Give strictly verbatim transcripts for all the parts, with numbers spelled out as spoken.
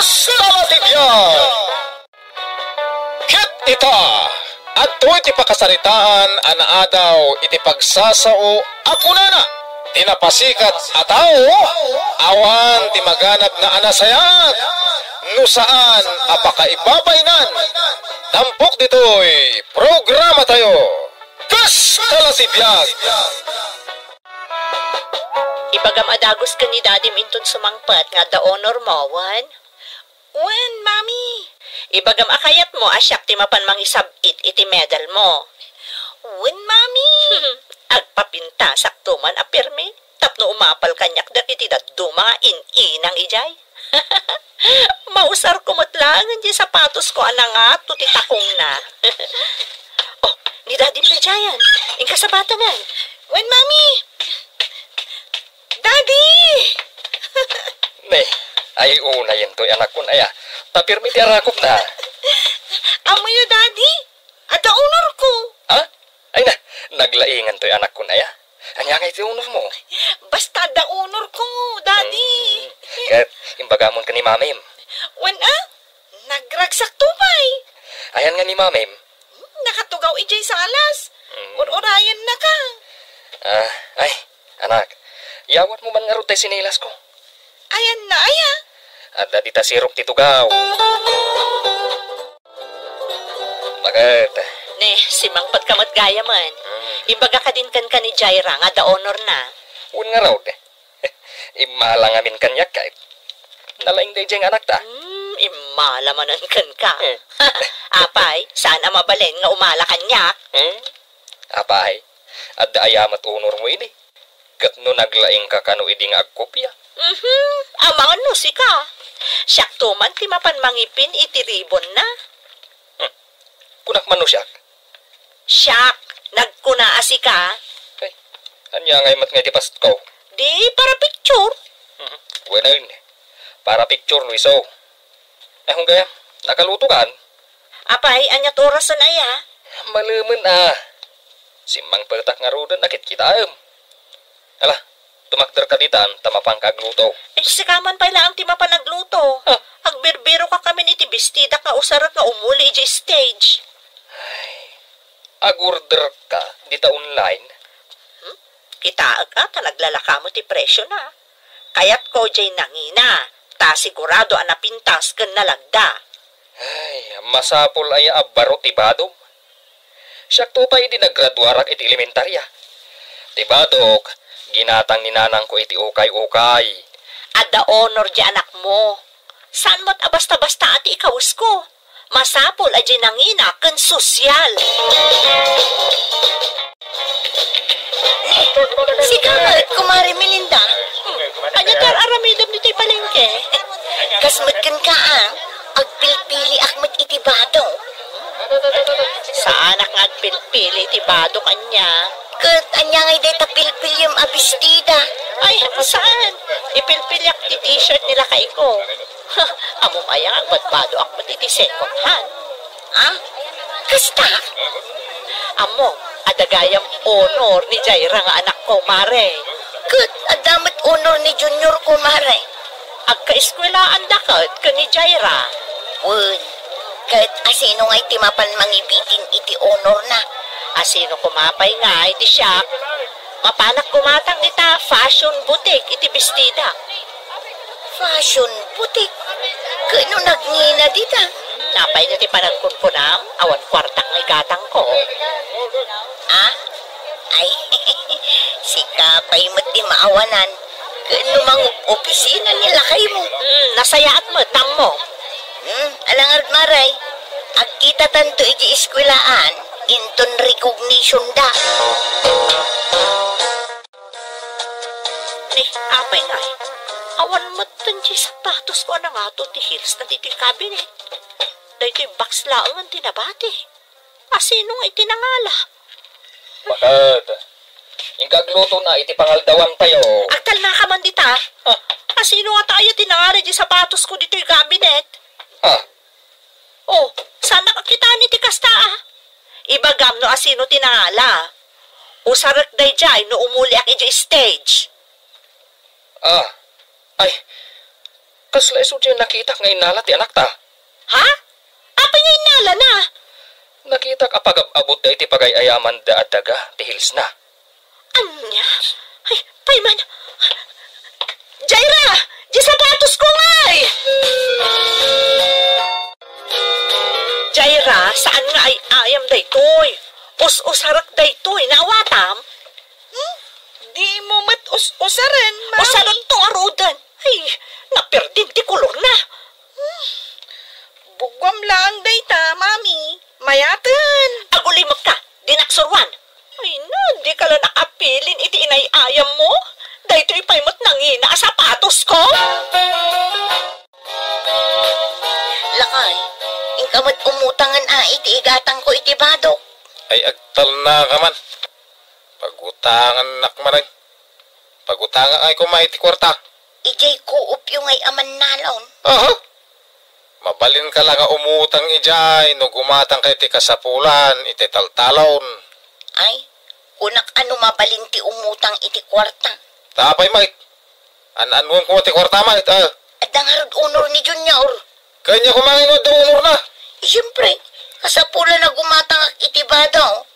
Sala ti biag! Ket ita, adtoy ti pakasaritaan a naadaw iti pagsasao a kunana, ti napasikat a tao, awan ti maganabna a nasayaat, no saan a pakaibabainan. Tampok ditoy programatayo, Kasta la ti biag! Ibagam a dagus ken ni Dadim inton sumangpet nga adda honor mo, wen? Wen, Mami. Ibagam a kayatmo a siak ti mapan mangisab-it iti medal mo. Wen, Mami. Agpapintasak to man a permi tapno umapal kaniak dagiti dadduma nga in-inang idiay. Mausarko met laengen ti sapatosko a nangato ti takongna. Oh, ni Daddy Plajayan. Inka sa batangan. Wen, Mami! Daddy! Ne, ay unayen toy anakkon aya. Ta permi ti arakopna. Ammoyo, Daddy? Adda honor ko. Ha? Ay na, naglaingan toy anakkon aya. Ania ngay ti honor mo? Basta adda honor ko, Daddy. Hmm. Ket imbagamon ken ni Mamim. Wen a, nagragsakto pay. Ayan nga ni Mamim? Hmm, nakatugaw idiay salas. Hmm. Ur-urayenna ka. Ah, ay, anak, yawatmo man ngarud tay sinelas ko. Ayan na aya? Adda dita sirok ti tugaw. Baket. Ne, simangpet ka met gayamen. Hmm. Imbaga kadin kenka ni Jaira nga adda honor na. Wen ngarud. Immala ngamin kaniak ket nalaing daydiay nga anakta. Hmm, immala manen kenka. Hmm. Apay, saan a mabalin nga umala kaniak? Hmm. Apay, adda aya met honor mo idi? Ket no naglaingka kano idi nga agkopia? Mhm, amangan no sika. Siakto man ti mapan mangipin iti ribonna. Hmm. Kunak man no siak? Siak, nagkuna a sika. Ay, ania ngay met nga iti pasko? Di para picture. Mhm. Wen, para picture no isu. Ay, wen gayam, nakalutokan? Apay, aniat orasen aya? Malemen a. Simmangpetak ngaruden a kitkitaem. Ala, tumakderka ditan ta mapanka agluto. Eh, sika man pay laeng ti mapan agluto. Ah. Agbirbiro ka kamin iti bestidak nga usarek nga umuli idiay stage. Ay, agorderka dita online? Hmm? Kitaek a ta naglalaka met ti presiona. Kayatko diay nangina, ta sigurado a napintas ken nalagda. Ay, masapul aya a baro ti badom? Siakto pay idi naggraduarak iti elementaria. Ti badok, ginatang ni nanangko iti ukay-ukay. Adda honor diay anakmo. Saan met a basta-basta a ti ikawesko. Masapul a diay nangina ken sosyal. Sika met, Kumare Melinda. Hmm, ania ti ar-aramidem ditoy palengke? Kas met kenka, a. Agpilpiliak met iti badok. Saanak nga agpilpili iti badok, ania? Ket ania ngay dayta pilpiliem a bestida? Ay, saan? Ipilpiliak ti t-shirt ni lakayko. Ammom aya nga agbadbadoak met iti second hand? Ah? Kasta? Ammom, adda gayam honor ni Jaira nga anakko, Mare. Ket adda met honor ni Junior ko, Mare. Agkaeskuelaanda ket ken ni Jaira. Wen, ket asino ngay ti mapan mangibitin iti honorna? Asino koma pay ngay ti siak? Mapanak gumatang dita fashion boutique iti bestidak. Fashion boutique? Ket no nagngina dita? Apay no ti panagkunkunam? Awan kuartak nga igatangko. Ah? Ay, sika pay met ti maawanan. Ken no mangopisina ni lakaymo? Hmm, nasayaat met, ammom. Hmm, ala ngarud, Mare. Agkitatanto iti eskuelaan, inton recognition da. Ni, apay ngay. Awan met ti sapatosko a nangato ti heelsna ditoy kabinet. Daytoy box laengen ti nabati. Asino nga iti nangala? Baket. Inka aglutona iti pangaldawantayo. Agtalnaka man dita. Ah. Asino ngata aya ti nangala diay sapatosko ditoy kabinet? Ah. Oh, saanak a kitaen iti kasta, a. Ibagam no asino ti nangala. Usarek daydiay no umuliak idiay stage. Ah. Ay. Kasla isu ti nakitak nga innala ti anakta. Ha? Apay nga innalana? Nakitak a pagab-abut daytoy pagay-ayaman da a daga ti hilsna. Ania? Ay, pay man. Jaira! Di sapatosko ngay! Jaira, saan nga ay-ayam daytoy? Us-usarek daytoy, naawatam? Hmm? Di mo met us-usaren, Mami. Usarek to ngaruden. Ay, napirdin ti kolorna. Hmm. Buguam laeng dayta, Mami. Mayaten. Agulimekka, dinak suruan. Ay na, dika la nakapilin iti inay-ayammo. Daytoy pay met nangina a sapatosko. Lakay, inka met umutangen a iti igatangko iti badok. Ay, agtalnaka man. Pagutangannak manen. Pagutangak ngay koma iti kuarta. Idiay kuopyo ngay a mannalaon. Aha. Mabalinka la nga umutang idiay no gumatangka iti kasapulan iti taltalon. Ay, kunak a no mabalin ti umutang iti kuarta. Tapay met. An-annuem koma ti kuarta met, a? Adda ngarud unor ni Junior. Kanya koma nga ino adda unorna? Eh, siyempre, kasapulan a gumatangak iti bado.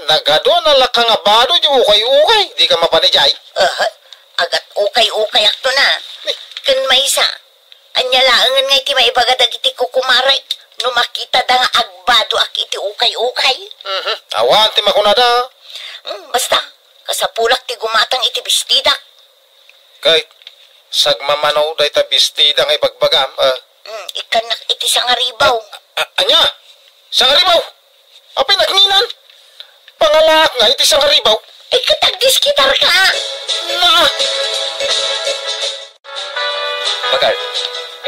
Nagadu a nalaka nga bado, di ukay-ukay, dika mapan idiay. Aha, agat ukay-ukayakto na. Ken maysa, ania laengen nga iti maibaga dagiti kukumarek no makitada nga agbadoak iti ukay-ukay? Mhm. Awan ti makunada. Hmm, basta, kasapulak ti gumatang iti bestidak. Ket, sagmamano dayta bestida nga ibagbagam, a? Hmm, ikkannak iti sangaribaw. A-, ania? Sangaribaw? Apay nanginan? Pangalaak nga iti sangaribaw? Ay, ket agdiskitarka! Na! Bakit?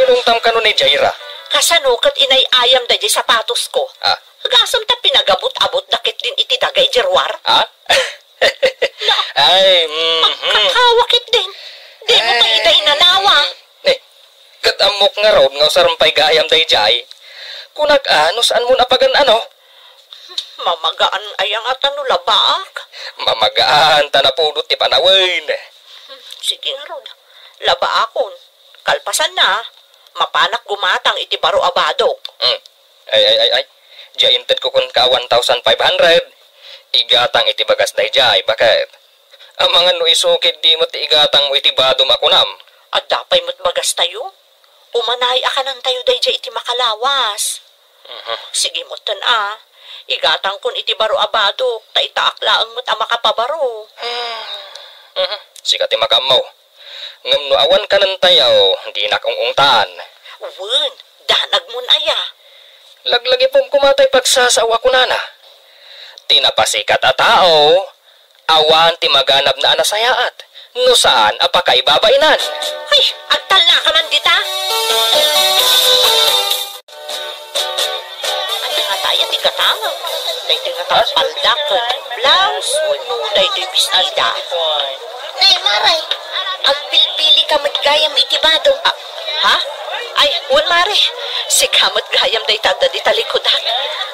Inungtam kano ni Jaira? Kasano ket inay-ayam daydi sapatosko? Ah. Agasem ta pinagabut-abut da ketdin iti daga idiay ruar? Ah? Ay, mhm. Kakawa ketdin. Di mo pay ida inanawa. Eh, ket ammok ngarud nga usarem pay gayam daydiay. Kunak a, no saanmo napagan-ano? Mamagaan aya ngata no labaak? Mamagaan ta napudot ti panawen. Sige ngarud, labaakon. Kalpasanna, mapanak gumatang iti baro a badok. Hmm. Ay, ay, ay, ay. Diay intedko kenka a one thousand five hundred. Igatang iti bagas daydiay, baket. Amangan no isu ketdi met ti igatangmo iti badom a kunam. Adda pay met bagastayo. Umanay a kanantayo daydiay iti makalawas. Mhm. Sige metten a. Igatangkon iti baro a badok, ta itaak laeng met a makapabaro. Mhm. Sika ti makaammo. Ngem no awan kanentayo, dinak ung-ungtan. Wen, danagmon aya? Laglagipem koma tay pagsasao a kunana. Ti napasikat a tao, awan ti maganabna a nasayaat, no saan a pakaibabainan. Ay, agtalnaka man dita! Ania ngata aya ti gatangem? Daytoy ngata a palda ken blouse wenno daytoy bestida? Nay, Mare, agpilpilika met gayam iti bado. Ah, ha? Ay, wen, Mare. Sika met gayam dayta adda dita likudak.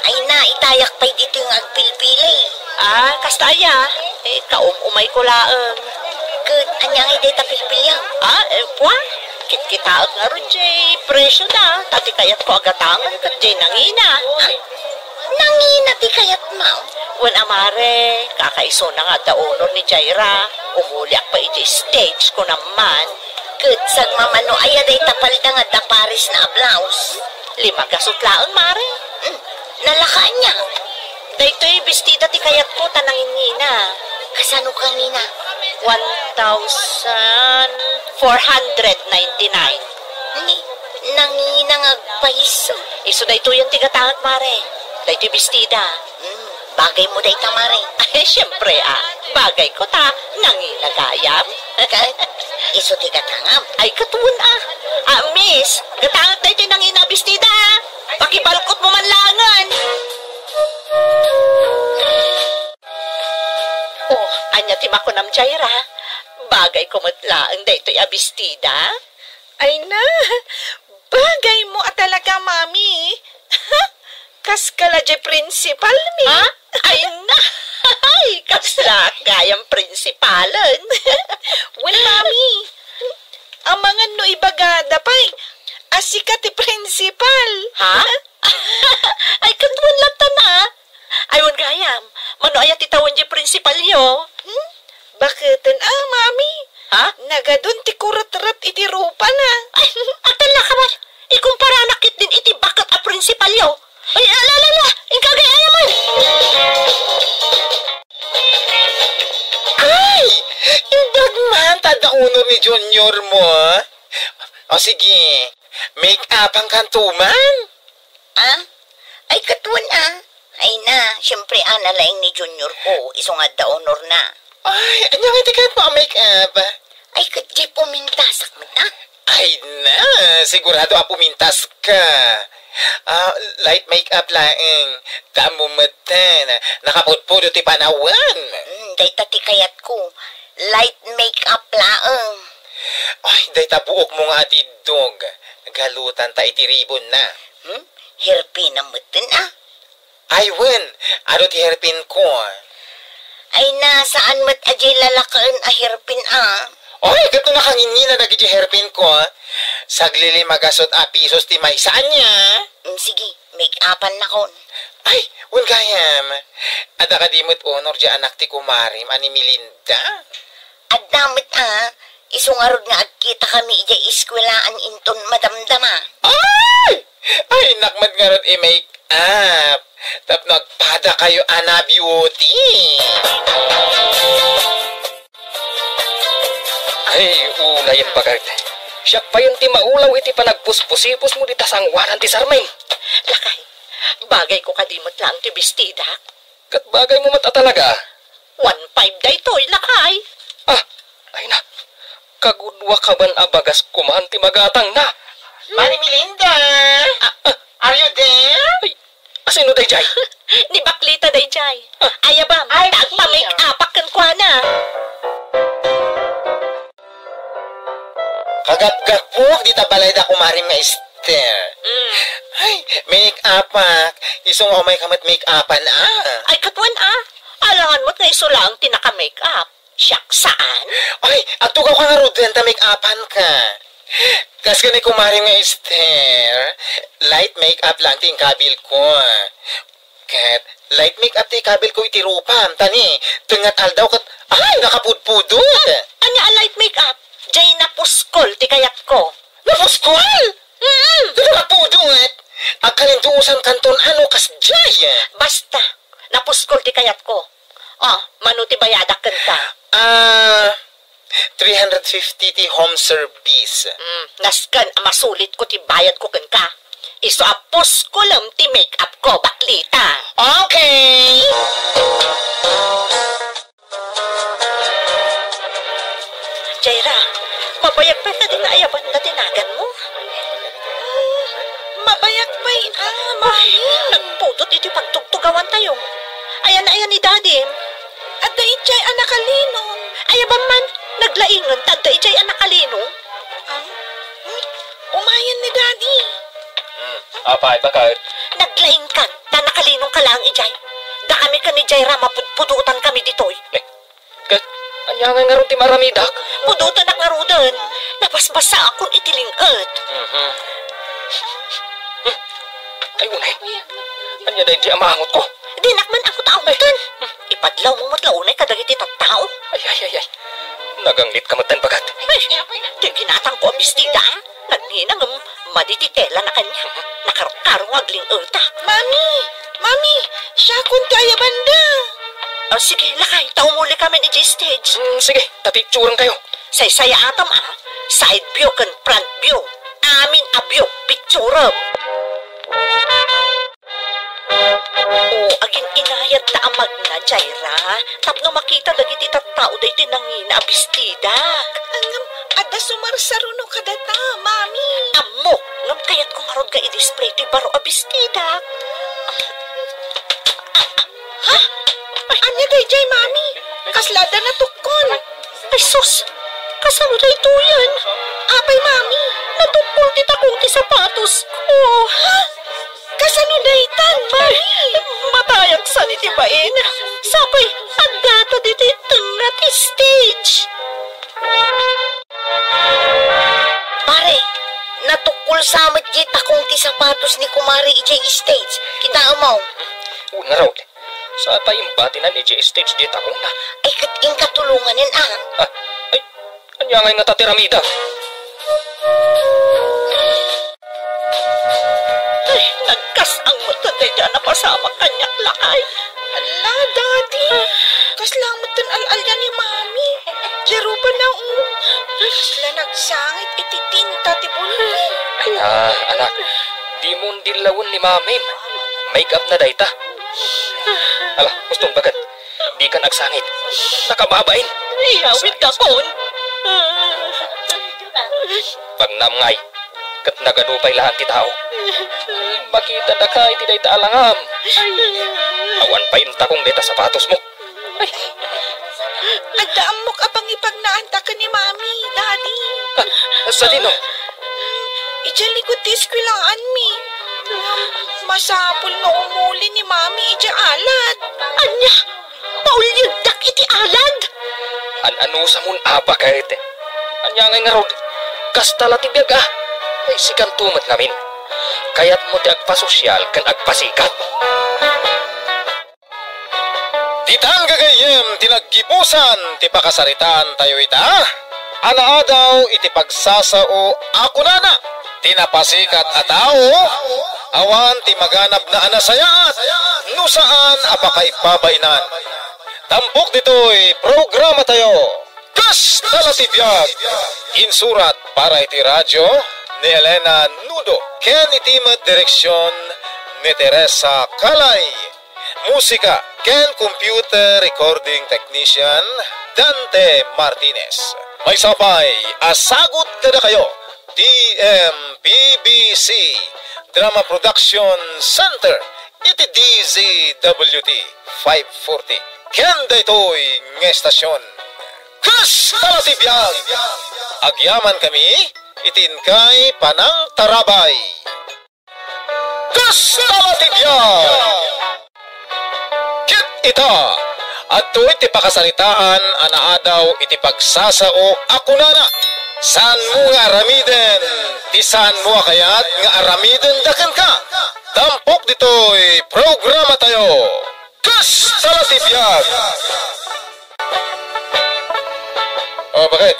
Ay na, itayak pay ditoy nga agpilpili. Ah, kasta aya? Eh, kaum-umayko laeng. Ket ania ngay dayta pilpiliam? Ah, eh, pua? Kitkitaek ngarud diay presioda, ta ti kayatko a gatangen ket diay nangina. Ha? Nangina ti kayatmo? Wen a, Mare, kakaisuna nga adda unor ni Jaira. Umuliak pay idiay stage, kunam man. Ket sagmamano aya dayta palda nga adda parisna a blouse? Lima gasut laeng, Mare. Hmm, nalaka ania? Daytoy bestida ti kayatko ta nangingina. Kasano kangina? One thousand four hundred ninety-nine. Ni, nangina nga agpaiso. Isu daytoyen ti gatangek, Mare. Daytoy bestida. Hmm, bagaymo dayta, Mare. Ay, siyempre, ah. Bagayko ta nangina gayam. Ket, isu ti gatangam. Ay, ket wen, ah. Ah, miss, gatangek daytoy nangina a bestida, ah. Pakibalkotmo man laengen. Oh, ania ti makunam, Jaira? Bagayko met laeng daytoy a bestida? Ay na, bagaymo a talaga, Mami. Kaska la diay prinsipalmi. Ha? Ay na, ay, kasla gayam prinsipalen. Wen, Mami. Amangan no ibagada pay a sika ti principal. Ha? Ay, ket wen latta na. Ay, wen gayam, mano aya ti tawen diay principalyo? Hmm? Baketen a, mami? Ha? Nagadun ti kuretret iti rupana. Ay, agtallaka man. Ikumparanak ketdin iti baket a principalyo. Ay, ala, ala, ala. Inka agay-ayaman. Ay! Imbag man, ta adda honor ni Junior mo. O sige, make-upan kanto man. Ah? Ay, ket wen a. Ay na, siyempre, a, nalaing ni Junior ko, isu nga adda honor na. Ay, ania nga ti kayatmo a make-up? Ay, ket diay pumintasak met a. Ay na, sigurado a pumintas ka. Ah, light make-up laeng. Damo metten. Nakapudpudot ti panawen. Hmm, dayta ti kayatko. Light make-up laeng. Ay, dayta buokmo nga atiddog. Galutan ta iti ribonna. Hmm? Hairpin na metten a. Ay, wen, adu ti hairpin ko. Ay na, saan met a diay lalakaen a hairpin a. Oy, ket no nakanginnina dagiti hairpin ko, saglili magasut a pisos ti maysa ania. Mm, sige, make-upan nakon. Ay, wen gayam. Adda kadi met honor diay anak ti kumarim a ni Melinda? Adda met a, isu ngarud nga agkita kami idiay eskuelaan inton madamdama. Ay! Ay, innak met ngarud i-make up. Tapno agpada kayo a na-beauty. Ay, unayen baket. Siak payen ti maulaw iti panagpuspusipusmo dita sangoanan ti sarming. Lakay, bagayko kadi met laeng ti bestidak? Ket bagaymo met a talaga. One five daytoy, lakay. Ah, ay na. Kagudua kaban a bagas kuman ti magatangna. Mari Melinda! Ah, ah. Are you there? Ay, asino dayjay? Ni Baklita dayjay. Ah. Ayabam, ta agpa-make-upak kenkuana. Kagapgapok dita balayda, kumarim nga Esther. Mm. Ay, make-upak. Isu nga umay ka met make-upan, ah. Ay, ket wen, ah. Alangan met nga isu laeng ti naka-make-up. Siak saan? Ay, agtugawka ngaruden ta make-upan ka. Kas ken ni kumarim nga Esther, light make-up lang ti inkabilko. Ket light make-up ti ikabilko iti rupam, ta ni tengnga ti aldaw ket, ay, nakapudpudot! Ania a light make-up? Diay napuskol ti kayatko. Napuskol? Mm. Nakapudot! Agkalinduosan kanton ano kasdiay? Basta, napuskol ti kayatko. Oh, mano ti bayadak kenka? Ah, three hundred fifty ti home service. Mm, nasken a masulitko ti bayadko kenka. Isu a puskolem ti make-upko, Baklita. Okay! Jaira, mabayag pay kadi nga ayabanda ti naganmo? Mabayag pay, ah, mami. Nagpudot iti pagtugtugawantayo. Ayan, ayan ni Dadim. Adda idiay a nakalinong. Ayabam man, naglaingen ta adda idiay a nakalinong. Ah? Hmm? Umayen ni Daddy. Hmm, apay, baket? Naglaingkan, ta nakalinongka laeng idiay. Dakami ken ni Jaira mapudpudotan kami ditoy. Eh, ket, ania ngay ngarud ti maaramidak? Pudotenak ngaruden. Nabasbasaakon iti ling-et. Mhm. Hmm. Ay, unay. Ania daydi a maangotko? Dinak man angkot-angkoten. Ipadlawmo met la unay kadagiti tattao. Ay, ay, ay, ay. Naganglitka metten, baket. Ay, ti ginatangko a bestida, ah. Nagngina ngem madi ti telana kaniak. Nakarukaro nga agling-etak. Mami! Mami! Siakon ti ayabanda! Ah, sige, lakay, ta umuli kami idiay stage. Mm, sige, ta picturen kayo. Saysayaatam, ah. Side view ken front view. Amin a view, picturem. O, agin-inayat ta a magna, Jaira, tapno makita dagiti tattao daytoy nangina a bestidak. Ngem, adda sumarsaruno kadata, Mami. Ammo, ngem kayatko ngarud nga i-display toy baro a bestidak. Ha? Ania daydiay, Mami? Kasla adda natukkol. Ay, sus! Kasano daytoyen? Apay, Mami? Natukkol ti takong ti sapatosko. Ha? Kasano daytan, Mami? Matayak saan iti bain. Sapay, addata ditoy tengnga ti stage. Pare, natukkol sa met diay takong ti sapatos ni kumare idiay stage. Kitaem mo? Wen ngarud, sa pay imbatinan idiay stage diay takongna. Ay, ket inka tulonganen, ah. Ah, ay, ania ngay ngata ti aramidek? Ay, nagkas-ang met dayta a napasamak kaniak, lakay. Ala, Daddy. Kasla met ti al-alian ni Mami. Diay ruba na, oh. Kasla nagsangit iti tinta ti bulpen. Ah, anak, dimo undillawen ni Mamim. Make up na dayta. Ala, uston, baket. Dikan agsangit. Nakababain. Iyawidakon. Pagnam ngay, ket nagadu pay laeng ti tao. Makitadaka iti dayta a langam. Awan pay intakong dayta sapatosmo. Adda ammok a pangipagnaanta ken ni Mami, Daddy. Ah, sadino? Idiay likod ti eskuelaanmi. Masapul nga umuli ni Mami idiay alat. Ania? Maulieddak iti alat? An-anusamon a baket? Ania ngay ngarud? Kasta la ti biag, ah. Ay, sikanto met ngamin. Kayatmo ti agpasosial ken agpasikat. Ditan gagayyem ti naggibusan ti pakasaritaantayo ita a naadaw iti pagsasao a kunana, ti napasikat a tao, awan ti maganabna a nasayaat no saan a pakaibabainan. Tampok ditoy programatayo, Kasta la ti biag! Insurat para iti radio ni Elena Nudo ken iti met direksion ni Teresa Calay. Musika ken computer recording technician, Dante Martinez. Maysa pay a sagut kadakayo, D M P B C Drama Production Center iti D Z W T five forty. Ken daytoy nga estasion, Kasta la ti biag! Agyamankami iti inkay panangtarabay. Kasta la ti biag! Ket ita, adtoy ti pakasaritaan a naadaw iti pagsasao a kunana, saanmo nga aramiden ti saanmo a kayat nga aramidenda kenka. Tampok ditoy programatayo, Kasta la ti biag! O, baket?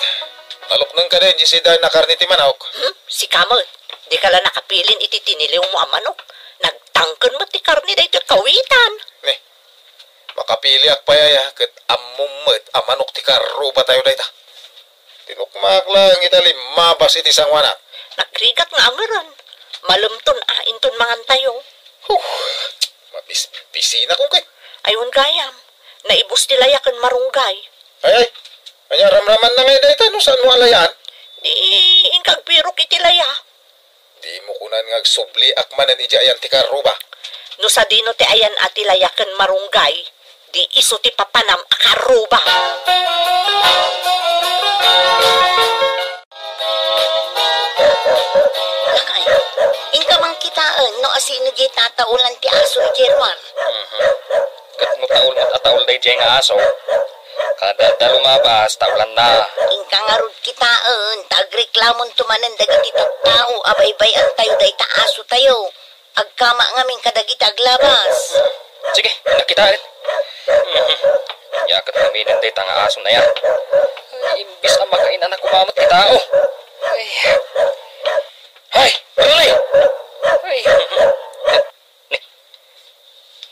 Nalukneng ka din, di si Darna karne ti manok? Hmm? Sika met, di ka la nakapilin iti tiniliwmo a manok. Nagtangken met ti karne daytoy kawitan. Ne, makapiliak pay aya, ket ammom met a manok ti karrubatayo dayta. Tinukmaak laeng ita limmabas iti sangoanak. Nagrigak nga angeren. Malemton a inton mangantayo. Huh! Mabisbisinak ket. Ay, wen gayam. Naibus ti laya ken marunggay. Ay, ay. Ania, ramramanna ngay dayta no saanmo a layaan? Di, inka agbirok iti laya. Dimo kunan nga agsubliak manen idiay ayan ti karruba. No sadino ti ayan a ti laya ken marunggay, di isu ti papanam a karruba. Lakay, inka man kitaen no asino diay tataolan ti aso idiay ruar. Mhm. Ket no taol met a taol daydiay nga aso, kada adda lumabas, taolanna. Inka ngarud kitaen, ta agreklamonto manen dagiti tattao a baybay-antayo dayta asotayo. Agkama ngamin kadagiti aglabas. Sige, innak kitaen. Mhm. Ania ket uminen dayta nga aso na yan. Ay, imbis a makain-anak koma met ti tao. Ay. Ay, Bruni! Ay. Ni,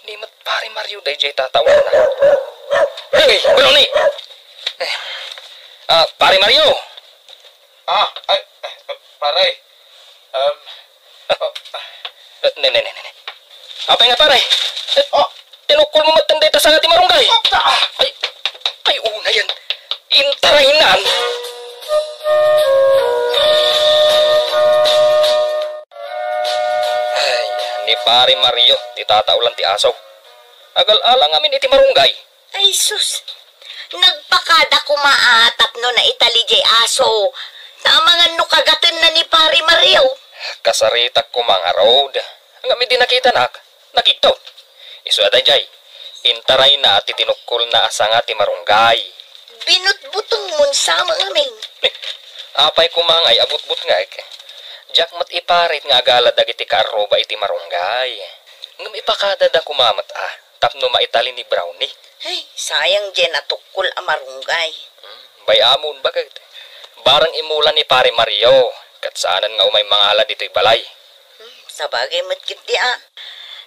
ni met Pare Mario daydiay tataolanna. Hey, Bruni! Eh, ah, Pare Mario! Ah, ay, eh, pare. Um, oh, ah. Eh, ne, ne, ne, ne, ne. Apay nga, pare? Eh, oh, tinukkolmo met dayta sanga ti marunggay. Oh, ah. Ay, ay, unayen. Intaraynan. Ay, ni Pare Mario ti tataolan ti aso. Agal-ala ngamin iti marunggay. Ay, sus! Nagpakada koma a tapno naitali diay aso. Ta amangan no kagatenna ni Pare Mario. Kasaritak koma ngarud. Ngem idi nakitanak, nakitto. Isu a daydiay, intarayna ti tinukkolna a sanga ti marunggay. Binutbutengmon sa ngamin. Apay koma ngay a butbutngek. Diak met iparit nga agala dagiti kaarruba iti marunggay. Ngem ipakadada koma met a, tapno maitalin ni Brownie. Ay, sayang diay natukkol a marunggay. Hmm, bay-amon, baket. Bareng imula ni Pare Mario, ket saanen nga umay mangala ditoy balay. Hmm, sabagay met ketdi a.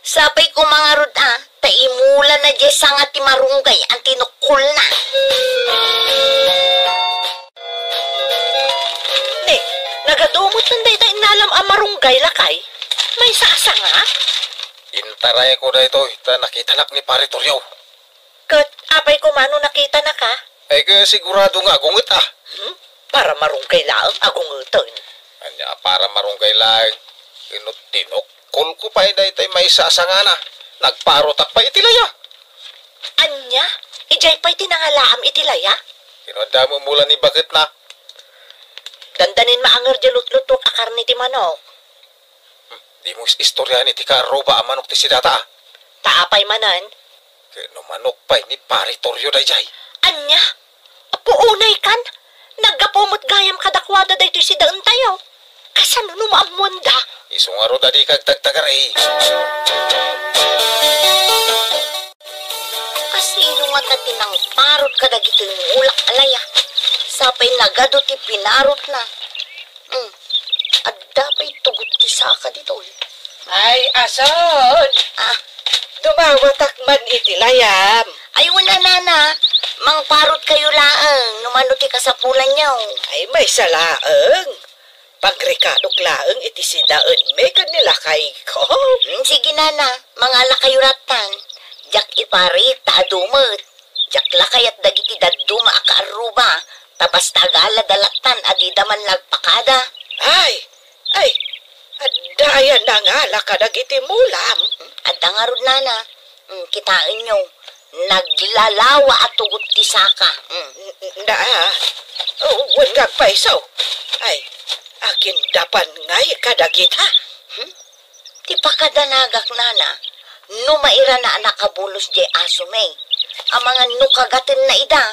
Sapay koma ngarud a, ta imulana diay sanga ti marunggay a tinukkolna. Ne, nagadu met dayta innalam a marunggay, lakay? Maysa a sanga? Intarayko daytoy, ta nakitanak ni Pare Torrio. Ket apay koma no nakitanaka? Ay, ket sigurado nga agunget a. Hmm? Para marunggay laeng agungeten. Ania, para marunggay laeng? Ino tinukkolko pay daytoy maysa a sangana. Nagparutak pay iti laya. Ania? Idiay pay ti nangalaam iti laya? Ino adda met imula ni baketna? Dandanin maanger diay lutlutok a karne ti manok. Hmm, dimo is-istorian iti kaarruba a manok ti sidata a. Ta apay manen? Ket no manok pay ni Pare Torrio daydiay. Ania? Apo unay kan? Naggapu met gayam kadakuada daytoy sidaentayo. Kasano no maammoanda? Isu ngarud a dika agtagtagari. Kasino ngata ti nangparot kadagitoy ngulak a laya? Sapay nagadu ti pinarotna. Hmm. Adda pay tugot ti saka ditoy. Ay, ason! Ah. Dumawatak man iti layam. Ay, wen a, nana. Mangparotkayo laeng no mano ti kasapulanyo. Ay, maysa laeng. Pagrekadok laeng iti sidaenmi ken ni lakayko. Hmm, sige, nana. Mangalakayo lattan. Diak iparit ta adu met. Diak la kayat dagiti dadduma a kaarruba, ta basta agalada lattan a dida man nagpakada. Ay, ay, adda aya nangala kadagiti mulam? Adda ngarud, nana. Mm, kitaenyo, naglalawa a tugot ti saka. Mm. N-, n-, na, oh, wen nga agpayso. Ay, agindapan ngay kadagita? Hmm? Ti pakadanagak, nana, no mairana a nakabulos diay asomi. Amangan no kagatenna ida,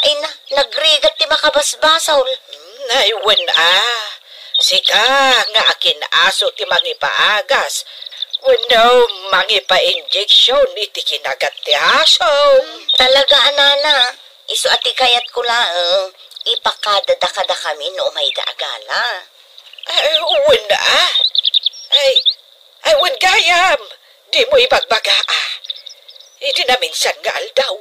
ay na, nagrigat ti makabasbasol. Nay, wen a, sika nga akin-aso ti mangipaagas wenno mangipainjeksion iti kinagat ti aso. Talaga a, nana, isu a ti kayatko laeng, ipakadada kadakami no umayda a gala. Ay, wen a. Ay, ay, wen gayam. Dimo ibagbaga a. Iti naminsan nga aldaw,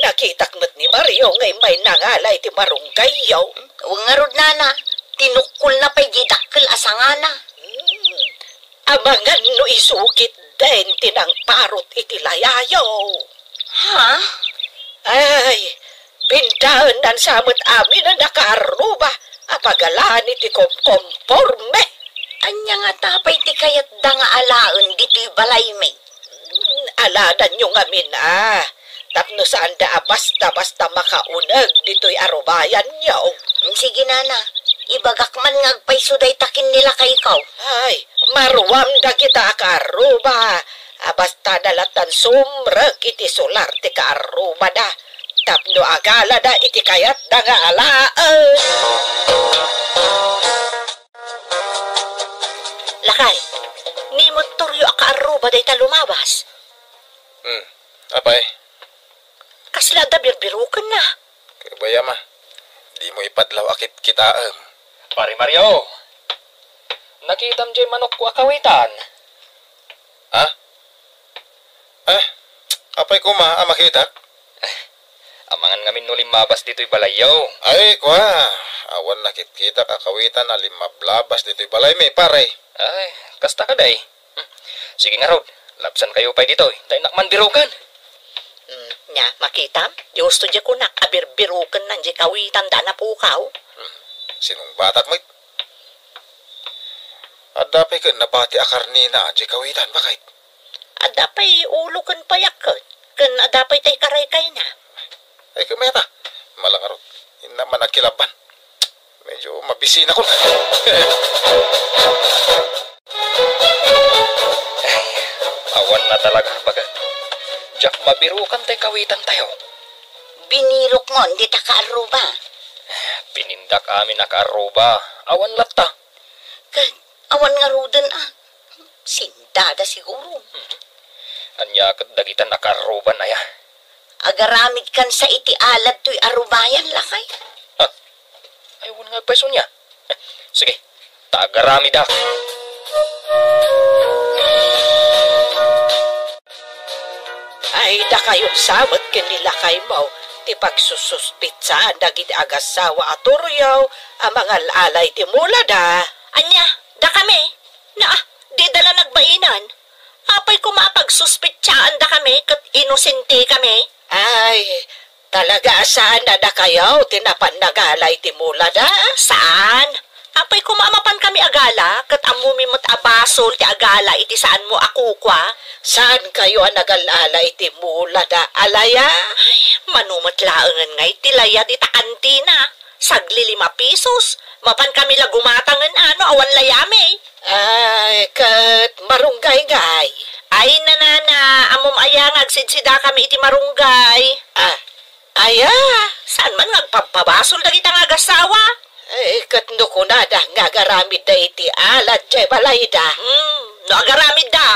nakitak met ni Mario nga immay nangala iti marunggayyo. Wen ngarud, nana, tinukkolna pay diay dakkel a sangana. Hmm. Amangan no isu ketdin ti nangparot iti layayo. Ha? Ay, pindaennan sa met amin a nakaarruba a pagalaan iti komkomporme. Ania ngata pay ti kayatda nga alaen ditoy balaymi? Hmm, aladanyo ngamin a, tapno saanda a basta-basta makauneg ditoy arubayanyo. Hmm, sige, nana. Ibagak man nga agpayso dayta ken ni lakayko. Ay, maruam dagita a kaarruba a basta da lattan sumrek iti sular ti kaarrubada tapno agalada iti kayatda nga alaen. Lakay, ni Montorio a kaarruba dayta lumabas. Hmm, apay? Kasla adda birbirokenna. Kay bay-am a, dimo ipadlaw a kitkitaem. Pare Mario, nakitam diay manokko a kawitan? Ha? Eh, apay koma a makitak? Amangan ngamin no limmabas ditoy balayyo. Ay, kua, awan nakitkitak a kawitan a limmablabas ditoy balaymi, pare. Ay, kasta kadi. Hmm. Sige ngarud, labsankayo pay ditoy, ta innak man biroken. Hmm, nia, makitam? Diay usto diay kunak a birbirokennan diay kawitanda a napukaw. Hmm. Sinungbatak met. Adda pay ken nabati a karnena diay kawitan, baket? Adda pay ulo ken payak ket, ken adda pay tay karaykayna. Ay, ket mayat a. Mala ngarud. Innak man a kilabban. Medyo mabisinakon. Awan na talaga, baket. Diak mabiroken tay kawitantayo. Binirokmon dita kaarruba. Pinindak amin a kaarruba. Awan latta. Ket awan ngaruden a. Sindada siguro. Ania ket dagita nakaarruban aya? Agaramid kan sa iti alad toy arubayan, lakay. Ah, ay, wen nga agpayso nia. Sige, ta agaramidak. Ay, dakayo sa met ken ni lakaymo ti pagsususpitsaan dagiti agassawa a Torrio a mangal-ala iti mulada. Ania, dakami? Na, di da la nagbainan. Apay koma a pagsuspitsaandakami ket inosentekami? Ay, talaga a saan a dakayo ti napan nagala iti mulada? Saan? Apay koma a mapankami agala ket ammomi met a basol ti agala iti saanmo a kukua? Saankayo a nagal-ala iti mulada a layad? Ay, mano met laengen nga iti layad ita kantina. Sagli lima pesos. Mapankami la gumatangen a no awan layami. Ay, ket marunggay ngay. Ay, nanana, ammom aya nga agsidsidakami iti marunggay? Ah, aya? Saan man nga agpabpabasol dagita nga agassawa? Ay, ket no kunada nga agaramidda iti alad jay balayda. Hmm, no agaramidda,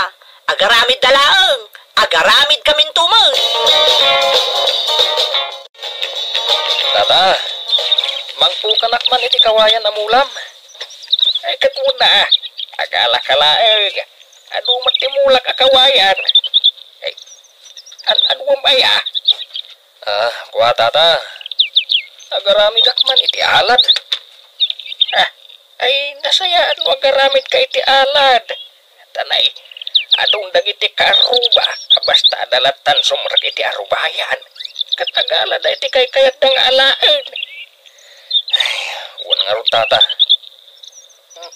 agaramidda laeng. Agaramidkaminto met. Tata, mangpukanak man iti kawayan a mulam. Ay, ket wen a, agalaka laeng. Adu met ti mulak a kawayan. Ay, an-anuem aya? Ah, kua, tata. Agaramidak man iti alad. Ah, ay, nasayaat no agaramidka iti alad. Tanay, adun dagiti kaarruba a basta adda lattan sumrek iti arubayan. Ket agalada iti kaykayatda nga alaen. Ay, wen ngarud, tata. Hmm,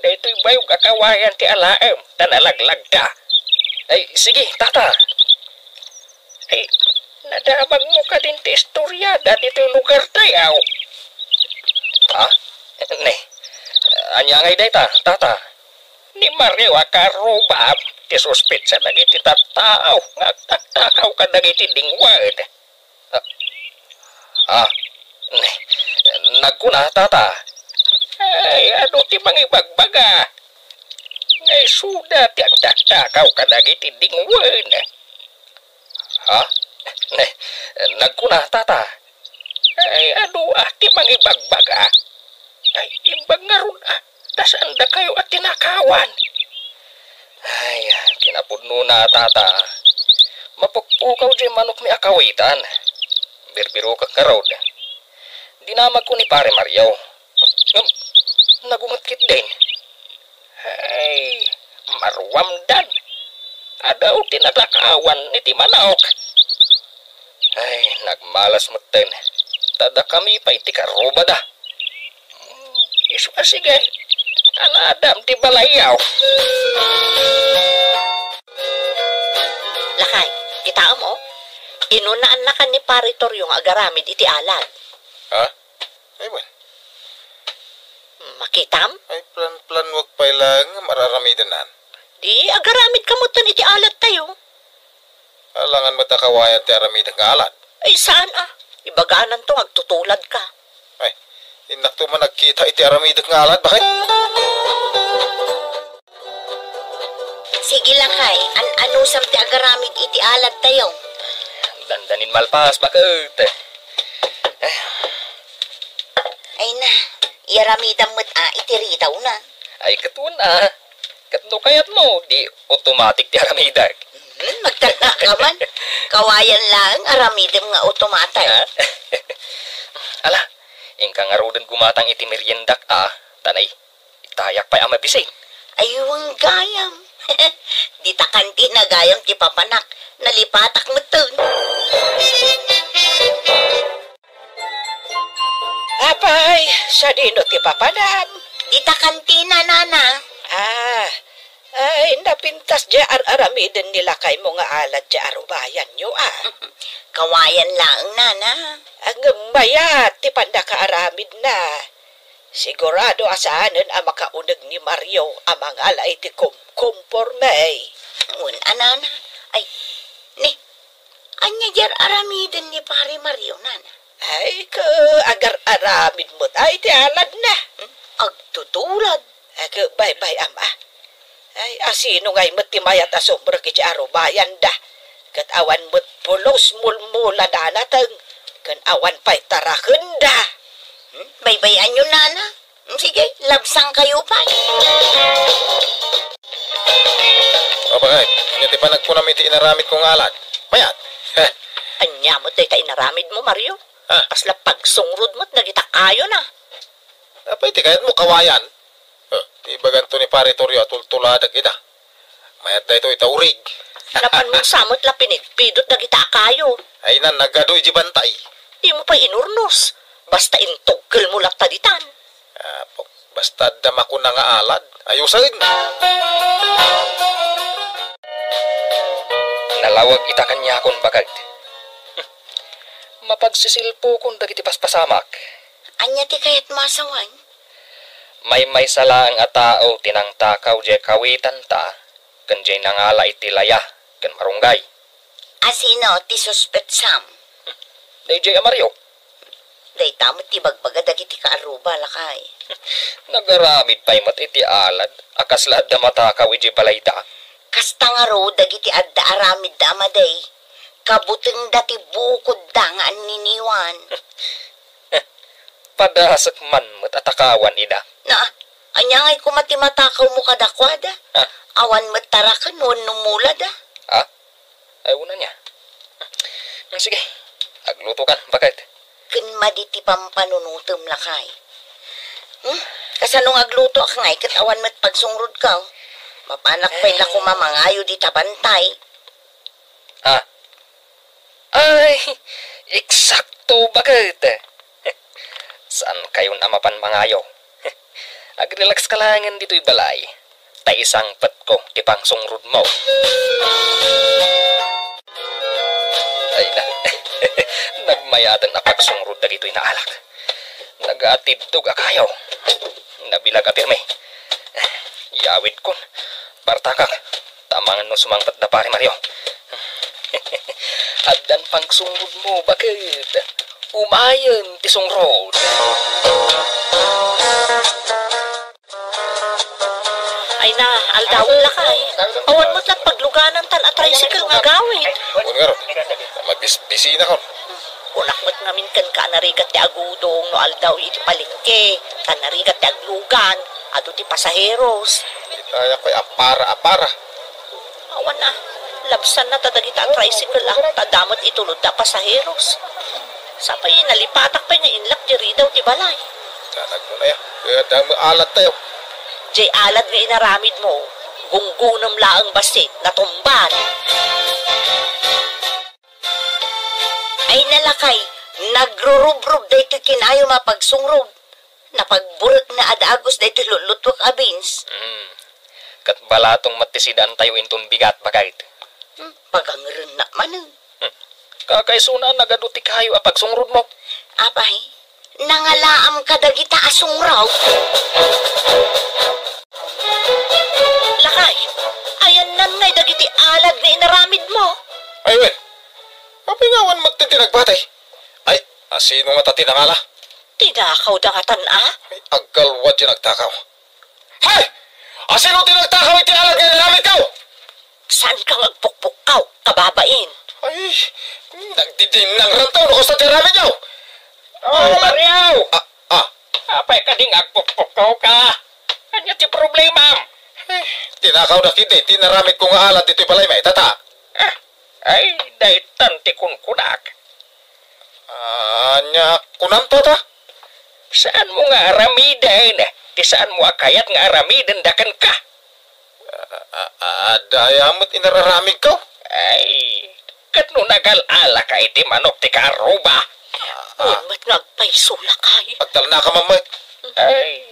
daytoy bayog a kawayan ti alaem, ta nalaglagda. Ay, sige, tata. Ay, nadamagmo kadin ti istoriada ditoy lugartayo? Ha? Ne. Ania ngay dayta, tata? Ni Mario a karrubam ti suspetsa dagiti tattao nga agtaktakaw kadagiti dingwen. Ah, ah, ne. Nagkuna, tata. Ay, adu ti mangibagbaga nga isuda ti agtaktakaw kadagiti dingwen? Ha? Ne, nagkuna, tata. Ay, adu a ti mangibagbaga? Ay, imbag ngarud a, ta saandakayo a tinakawan. Ay, kinapudnona, tata. Mapukpukaw jay manokmi a kawitan. Birbirokek ngarud. Dinamagko ni Pare Mario. Ngem, nagunget ketdin. Ay, maruamdan. Adu ti natakawan iti manok. Ay, nagmalas metten. Ta dakami pay ti karrubada. Hmm, isu a sige. Anadam ti balayyo. Lakay, kitaem, o. Inunaannakan ni Pare Toryo nga agaramid iti alad. Ha? Ay, wen. Makitam? Ay, plan-planuek pay laeng nga ar-aramidennan. Di, agaramidka metten iti aladtayo. Alangan met a kawayan ti aramidek nga alad. Ay, saan a? Ibagananto nga agtutuladka. Ay, innakto man agkita iti aramidek nga alad, baket? Sige, lakay, an-anusam ti agaramid iti aladtayo? Dandanin malpas, baket. Ay na, iyaramidam met a iti ritawna. Ay, ket wen a. Ket no kayatmo, di automatic ti aramidek. Hmm, magtalna ka man. Kawayan laeng aramidem nga automatic. Ha? Ala, inka ngaruden gumatang iti meriendak a, tanay, itayak pay a mabisin. Ay, wen gayam. Dita kantina gayam ti papanak, nalipatak metten. Apay, sadino ti papanam? Dita kantina, nana. Ah, ay, napintas jay ar-aramiden ni lakaymo nga alad jay arubayanyo, a. Kawayan laeng, nana. Ngem mayat ti pannakaaramidna. Sigurado a saanen a makauneg ni Mario a mangala iti kumkumporme. Wen a, nana. Ay, ni, ania jay ar-aramiden ni Pare Mario, nana? Ay, ka agar-aramid met ay ti aladna. Hmm? Agtutulad. Ay, ka baybay-am a. Ay, asino ngay met ti mayat a sumrek iti arubayanda? Ket awan met pulos mulmula danateng, ken awan pay tarakenda. Hmm? Baybay-anyo, nana. Hmm, sige, labsangkayo pay. O, bakit? Ania ti panagkunam iti inaramid ko nga alad? Mayat? Heh. Ania met dayta inaramid mo, Mario? Ah. Kasla pagsungrod met dagita kayo na. Apay ti kayat mo, kawayan? Eh, ti ibaganto ni Pare Torrio a tultuladak ida. Mayat daytoy ta urig. Napan mo sa met la pinidpidot dagita a kayo. Ay, nan, nagadu iji bantay. Di mo pay inurnos. Basta intugkel mo latta ditan. Apo, basta adda makuna nga alad, ayusen. Nalawag ita kaniakon, bakit? Mapagsisilpokon dagiti paspasamak. Ania ti kayat mo a sawen? Maymaysa laeng a tao ti nangtakaw diay kawitanta ken diay nangala iti laya ken marunggay. Asino ti suspetsam? Daydiay a Mario. Dayta met ti ibagbaga dagiti kaarruba, lakay. Nagaramid pay met iti alad a kasla adda matakaw idiay balayda. Kasta ngarud dagiti adda aramidda a madi. Kabutengda ti bukodda nga anniniwan. Padasek man met a takawan ida. Na, ania ngay koma ti matakawmo kadakuada? Ah. Awan met taraken wenno mulada? Ah? Ay, una niya. Hmm, sige. Agluto kan, bakit? Ken madi ti pampanunotem, lakay. Hmm? Kasano nga aglutoak ngay ket awan met pagsungrod ka? Mapanak pay la koma mangayo dita bantay. Ah. Ay, eksakto, bakit? Saan kayon a mapan mangayo? Agrelax ka laengen ditoy balay. Ta isangpetko ti pangsungrod mo. Ay na, nagmayaten a pagsungrod dagitoy naalak. Nagaatiddog a kayo. Nabilag a pirmi. Yawidkon. Partakak. Tamangan no sumangpet da Pare Mario. Addan pangsungrod mo, bakit? Umayen ti sungrod. Ay na, aldaw lakay. Awan met lat pagluganan tan a tricycle nga agawid. Wen ngarud, mabisbisina kon. Kunak met ngamin kenka a narigat ti agudong no aldaw iti palengke, ta narigat ti aglugan, adu ti pasaheros. Itayak pay a para, a para. Awan a, labsanna ta dagita a tricycle a, ta adda met itulodda a pasaheros. Sapay nalipatak pay nga inlak di ridaw ti balay. Danag mo na ya. Kaya damo alat tayo. Jay alad nga inaramid mo, gunggunem laeng bassit, natumbat. Ay nalakay, nagrurubrob daytoy kinayom a pagsungrod. Napagburekna a dagus daytoy lutlutuak a beans. Hmm. Ket balatong met ti sidaantayo inton bigat, bakit? Hmm, pagangerennak manen. Hmm. Kakaisuna a nagadu ti kayo a pagsungrod mo. Apay, nangalaam kadagita a sungrod? Lakay, ayannan ngay dagiti alad nga inaramid mo? Ay, wen. Apay nga awan met ti nagpatay? Ay, asino nga ta ti nangala? Tinakaw da nga tan-a? Ay, aggalwad yan agtakaw. Hay! Asino ti nagtakaw iti alad nga inaramidko? Saan ka nga agpukpukkaw, kababain? Ay, nagdidinnang rantaw no kasta ti aramidyo. Oh, Mario! Ah, ah. Apay kadi nga agpukpukkaw ka? Ania ti problemam? Eh, tinakaw da kidi ti inaramidko nga alad ditoy balay, may tata. Ah, ay, daytan ti kunkunak. Ania kunam, tata? Saan mo nga aramiden ti saan mo a kayat nga aramiden da kenka? A-, a-, adda aya met inararamidko? Ay, ket no nagal-ala ka iti manok ti kaarruba? Ah. Wen met nga agpayso lakay. Agtalna ka, mamay. Ay,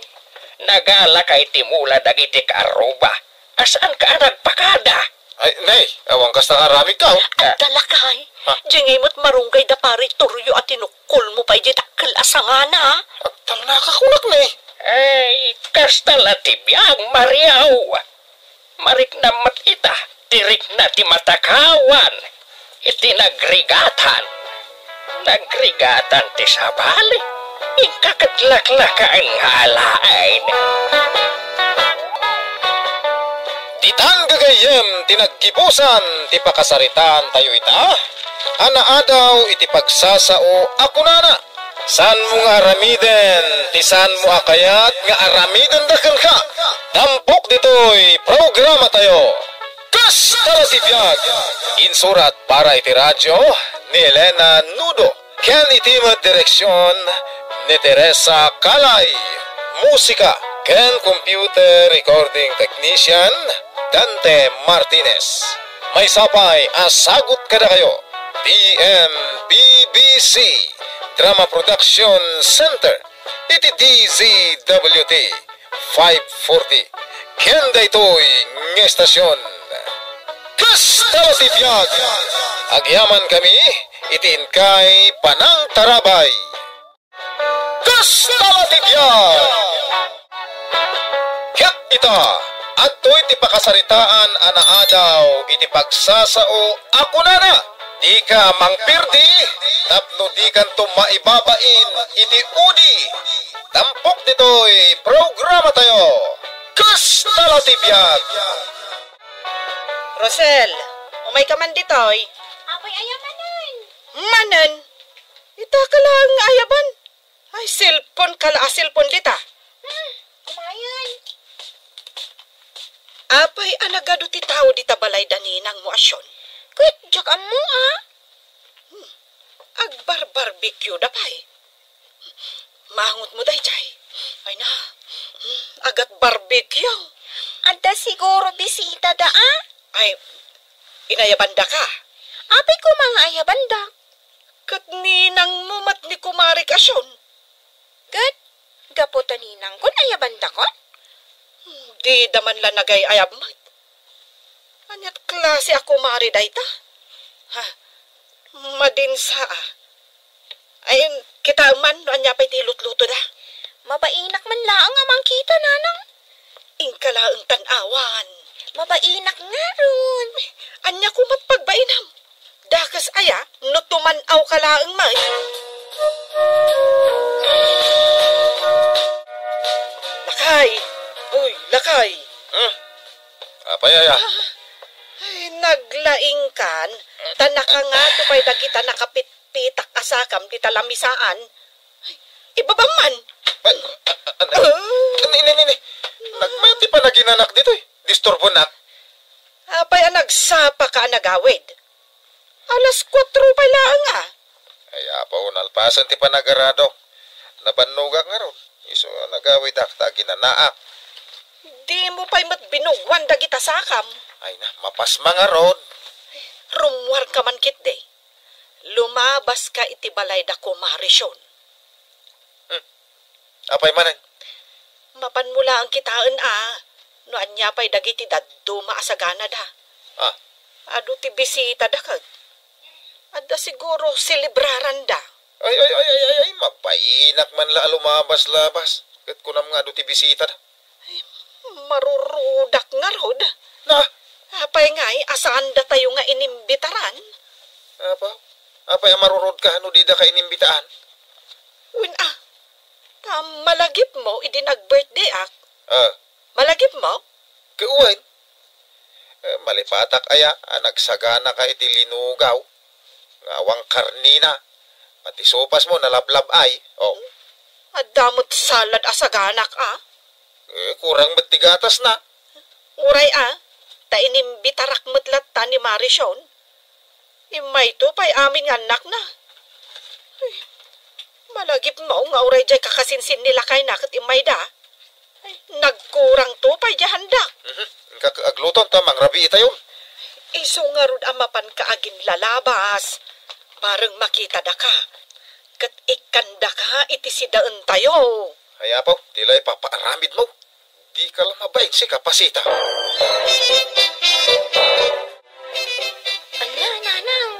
nagala ka iti mula dagiti kaarruba. Asaan ka a nagpakada? Ay, nay, awan kasta nga aramidko. Adda lakay. Ha? Diay ngay met marunggay da Pare Torrio a tinukkolmo pay diay dakkel a sangana. Agtalna ka kunak, nay. Ay, kasta la ti biag, Mario. Mariknam met ita ti rikna ti matakawan iti nagrigatan. Nagrigatan ti sabali. Inka ket laklakaen nga alaen. Ditan gagayyem ti naggibusan ti pakasaritaan tayo ita, a naadaw iti pagsasao a kunana, "Saanmo nga aramiden ti saanmo a kayat nga aramidenda kenka." Tampok ditoy programa tayo. Kasta la ti biag! Insurat para iti radyo ni Elena Nudo. Ken iti met direksion ni Teresa Calay. Musika ken computer recording technician, Dante Martinez. Maysa pay a sagut kadakayo, T M B B C Drama Production Center, iti D Z W T five forty. Ken daytoy nga estasion. Kasta la ti biag! Agyamankami iti inkay panangtarabay. Kasta la ti biag! Ket ita, adtoy ti pakasaritaan a naadaw iti pagsasao a kunana, "Dika mangperdi tapno dikanto maibabain iti udi." Tampok ditoy programa tayo. Kasta la ti biag! Rosel, umayka man ditoy. Apay, aya manen? Manen? Ita ka laeng nga ayaban. Ay, cellphone ka la a cellphone dita. Hmm, umayen. Apay a nagadu ti tao dita balay da ninangmo a Sean? Ket diak ammo, a. Hmm, agbarbarbecue da pay. Mangot mo daydiay. Ay na, hmm, agat barbecue. Adda siguro bisita da, a? Ay, inayabanda ka? Apay koma nga ayabanda? Ket ninangmo met ni kumarik a Sean. Ket gapu ta ninangkon, ayabandakon? Dida man la nagay-ayab met. Aniat klase a kumare dayta? Ha? Madinsa a. Ay, kita man no ania pay ti ilutlutoda. Mabainak man laeng a mangkita, nanang. Inka laeng tan-awan. Mabainak ngarud. Ania komat pagbainam? Dakes aya no tuman-aw ka laeng met? Lakay! Uy, lakay! Hmm? Apay aya? Ay, naglaingkan, ta nakangato pay dagita nakapitpitak a sakam dita lamisaan. Ay, ibabam man. An-, an-, an-, Ah. Ni, ni, ni, ni. Nagmati pa naginanak ditoy. Disturbonak. Apay a nagsapa ka a nagawid? Alas kuatro pay laeng, a. Ay, apo, nalpasen ti panagarado. Nabannogak ngarud. Isu a nagawidak ta aginanaak. Dimo pay met binugoan dagita sakam. Ay na, mapasma ngarud. Rummuarka man ketdi. Lumabaska iti balay da Kumare Sean. Hmm. Apay manen? Mapanmo laeng kitaen a no ania pay dagiti dadduma a saganada. Ah. Adu ti bisitada ket adda siguro selebraranda. Ay, ay, ay, ay, ay, ay, mabainak man la a lumabas-labas. Ket kunam nga adu ti bisitada. Ay, marurudak ngarud. Na? Apay ngay a saandatayo nga inimbitaran? Apa? Apay a marurudka no didaka inimbitaan? Wen a, ta malagipmo idi nag-birthday-ak. Ah. Malagipmo? Ket wen, eh, malipatak aya a nagsaganaka iti linugaw nga awan karnina, pati sopas mo nalablab-ay, oh. Adda met salad a saganak, a. Eh, kurang met ti gatasna. Uray, a, ta inimbitarak met latta ni Mare Sean. Immayto pay amin nga annakna. Ay, malagipmo nga uray diay kakasinsin ni lakayna ket immayda. Ay, nagkurangto pay diay handak. Mhm. Inka agluton ta mangrabii tayon. Isu ngarud a mapanka aginlalabas, bareng makitadaka. Ket ikkandaka iti sidaentayo. Ay, apo, ti la ipapaaramidmo. Dika la mabain, sika, Pasita. Ania, nanang?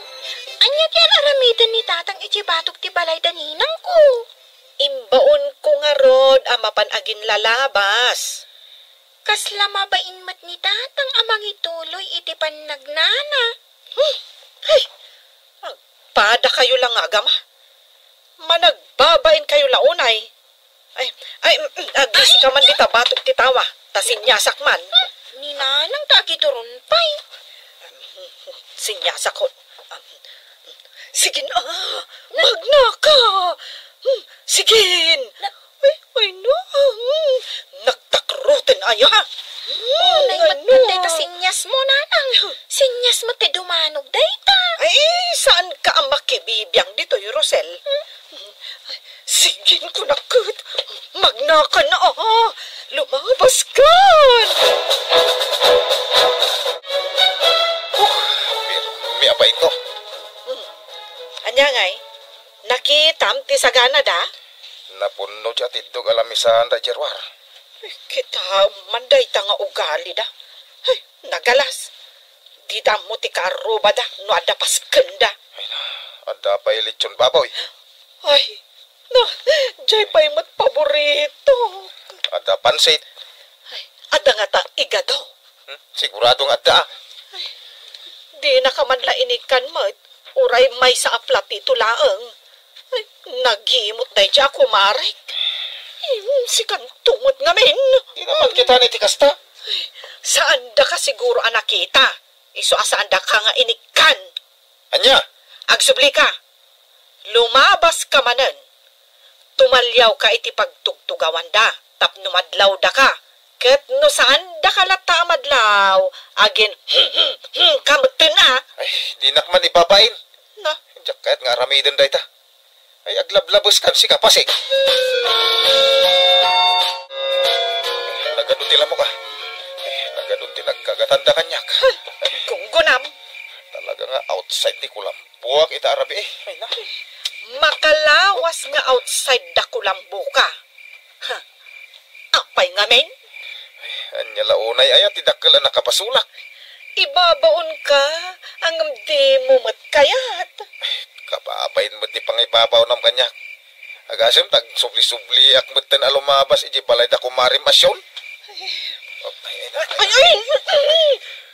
Ania ti ar-aramiden ni tatang idiay batog ti balay da ninangko? Imbaonko ngarud a mapan aginlalabas. Kasla mabain met ni tatang a mangituloy iti pannagnana. Hmm. Ay, agpadakayo la nga agama. Managbabain kayo la unay. Ay, ay, mm, mm, agisi ka man dita batok ti tawa, ta sinyasak man. Ni nanang ta agituron pay. Sinyasak ko. Sige na, magnaka. Hmm, sige. Na- Ay, ay, no. Hmm, nagtakroten aya. Hmm, Unay ay, met no. Dayta sinyas mo, nanang. Sinyas met ti dumanog dayta. Ay, saan ka a makibibiang ditoy, Rosel? Hmm? Sige, kunak ket. Magnakan, ah. Lumabas kan. Huh, pirmi a bain ko. Hmm. Ania ngay? Nakitam ti sagana da? Napunno ti atiddog a lamisan da Gerwar. Ay, kita man dayta nga ugali da. Ay, nagalas. Dida ammo ti kaarrubada no adda paskenda. Ay na, adda pay lechon baboy. Ay, na, jay pay met paborito. Adda pansit. Ay, adda ngata igado. Hmm? Sigurado nga adda. Ay, dinaka man la inikkan met. Uray maysa a platito laeng. Ay, nagimot daydi a kumarek. Ay, sikanto met ngamin. Di naman kita ni ti kasta. Ay, saandaka siguro a nakita. Isu a saandaka nga inikkan. Ania? Agsubli ka. Lumabas ka manen. Tumaliaw ka iti pagtugtugawanda tapno madlawda ka. Ket no saan daka latta a madlaw, agin ka metten a. Ay, dinak man ibabain. Na? Diak kayat nga aramiden dayta. Ay, aglablabes kan sika, Pasing. Nagadu ti lamok, ah. Eh, nagadu ti nagkagatanda kaniak. Gunggunam. Talaga nga outside ti kulambuak ita a rabii, eh. Ay, na. Makalawas nga outside da kulambuka. Ha, apay ngamin? Ay, ania la unay aya ti dakkel a nakabasolak? Ibabaonka, ngem dimo met kayat. Ay, kababain met ti pangibabaonam kaniak. Agasem ta agsubli-subliak metten a lumabas idiay balay da kumarim a Sion. Ay, ay, ay, ay,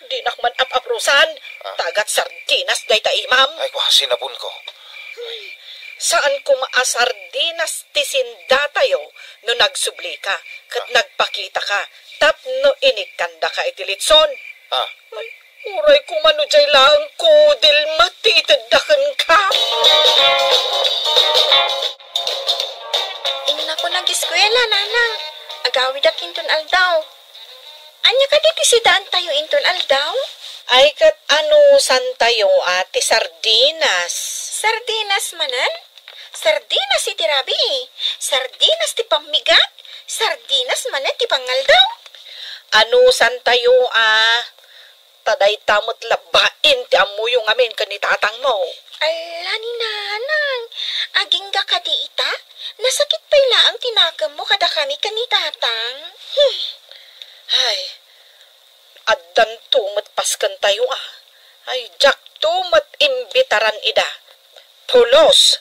dinak man ap-aprusan. Ah. Tagat sardinas dayta imam. Ay, kua, sinabon ko. Saan koma a sardinas ti sindatayo no nagsubli ka, ket Ah. nagpakita ka, tapno inikkandaka iti litson. Ah. Ay, uray koma no jay laeng kudil met ti itedda kenka. Innako nagiskuela, nanang. Agawidak inton aldaw. Ania kadi ti sidaantayo inton aldaw? Ay, ket anusantayo a ti sardinas? Sardinas manen? Sardinas iti rabii, sardinas ti pammigat, sardinas manen ti pangaldaw. Anusantayo a ta dayta met la bain ti ammoyo ngamin ken ni tatangmo. Alla ni nanang, agingga kadi ita? Nasakit pay laeng ti nakemmo kadakami ken ni tatang. Hmm. Ay, addanto met paskentayo a. Ay, diakto met imbitaran ida. Pulos,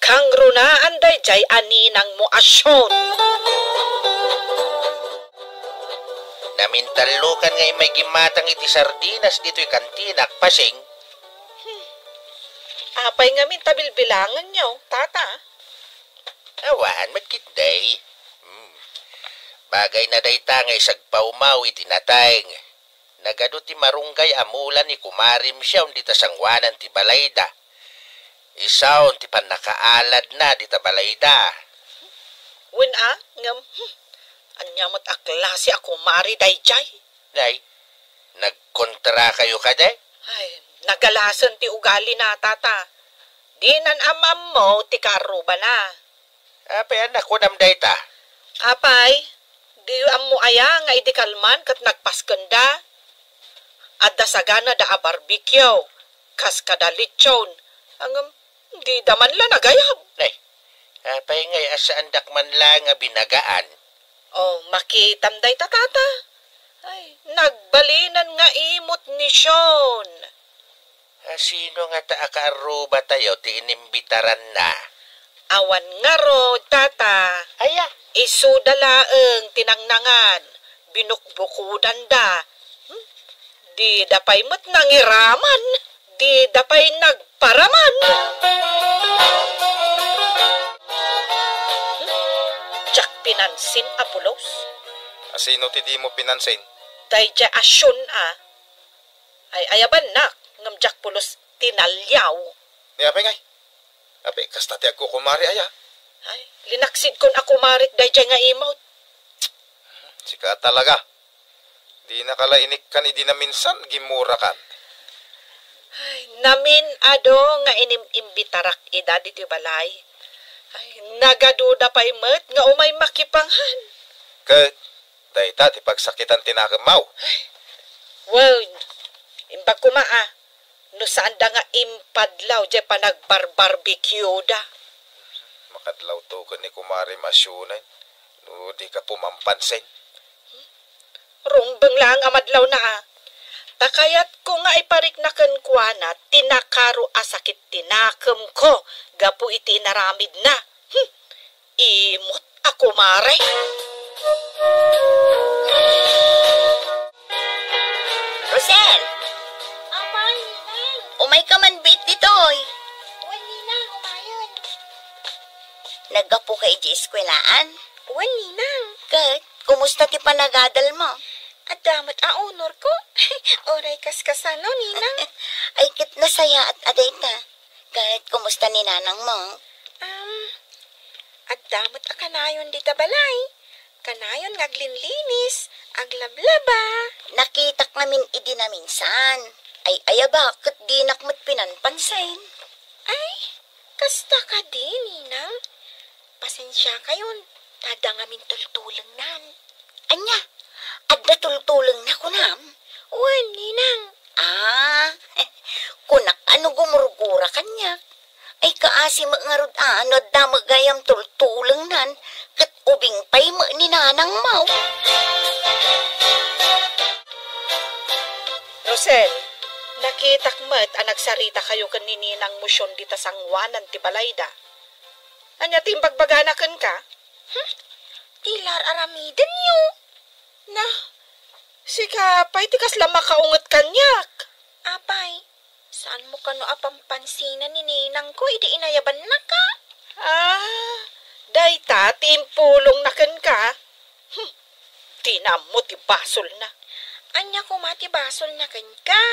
kangrunaan daydiay a ninangmo a Sion. Namintallokan nga immay gimmatang iti sardinas ditoy kantinak, Pasing. Hmm. Apay ngamin ta bilbilangenyo, tata? Awan met ketdi. Hmm. Bagayna dayta nga isagpawmaw iti nateng. Nagadu ti marunggay a mula ni Kumarim Sion dita sangoanan ti balayda. Isun ti pannakaaladna dita balayda. Wen a, ngem, hmm, ania met a klase a kumari daydiay? Nay, nagkontrakayo kadi? Ay, nagalasen ti ugalina, tata. Dinan am-ammo ti kaarrubana. Apay a nakunam dayta? Apay, diyo ammo aya nga idi kalman ket nagpaskenda? Adda saganada a barbecue, kas kada lechon. Ngem, dida man la nagayab. Nay, apay ngay a saandak man laeng a binagaan? Oh, makitam dayta, tata. Ay, nagbalinen nga imot ni Sion. A, sino ngata a kaarrubatayo ti inimbitaranna? Awan ngarud, tata. Aya? Isuda laeng ti nangnangan, binukbukudanda. Hmm? Dida pay met nangiraman. Dida pay nagparaman. Pinansin a pulos? Asino ti dimo pinansin? Daydiay a Sean a. Ay, ayabannak, ngem diak pulos tinaliaw. Ni apay ngay? Apay, kasta ti agkukumari aya? Ay, linaksidkon a kumarik daydiay nga imot. Sika talaga. Dinaka la inikkan idi naminsan, gimurakan. Ay, namin-ado nga inim-imbitarak ida ditoy balay. Ay, nagaduda pay met nga umay makipanghan. Ket dayta ti pagsakitan ti nakemmo. Ay, well, imbag koma a, no saanda nga impadlaw diay panagbarbarbecueda. Makadlawto ken ni Kumare Masyunen, no dika pumampansin. Rumbeng laeng a madlawna a. Ta kayatko nga iparikna kenkuana ti nakaro a sakit ti nakemko gapu iti inaramidna. Hmm. Imot a kumare. Rosel! Apay, Ninang! Umayka man biit ditoy. Wen, Ninang, umayen. Naggapuka idiay eskwelaan? Wen, Ninang. Ket, kumusta ti panagadalmo? Adda met a honorko. Uray kaskasano, Ninang. Ay, ket nasayaat a dayta. Ket, kumusta ni nanangmo? Um, adda met a kanayon dita balay. Kanayon nga aglinlinis, aglablaba. Nakitak ngamin idi naminsan. Ay, ayaba, ket dinak met pinanpansin. Ay, kasta kadi, Ninang? Pasensiakayon, ta adda ngamin tultulengnan. Ania? Adda tultulengna, kunam? Wen, Ninang. Ah, kunak a no gumurgura kaniak. Ay, kaasi met ngarud a no adda met gayam tultulengnan, ket ubing pay met ni nanangmo. Rosel, nakitak met a nagsaritakayo ken ni Ninang Musion dita sangoanan ti balayda. Ania ti imbagbagana kenka? Hmm? Ti la ar-aramidenyo. Na, sika pay ti kasla makaunget kaniak. Apay, saanmo kano a pampansinan ni ninangko idi inayabannaka? Ah, dayta ti impulongna kenka. Hmm, dina ammo ti basolna. Ania koma ti basolna kenka?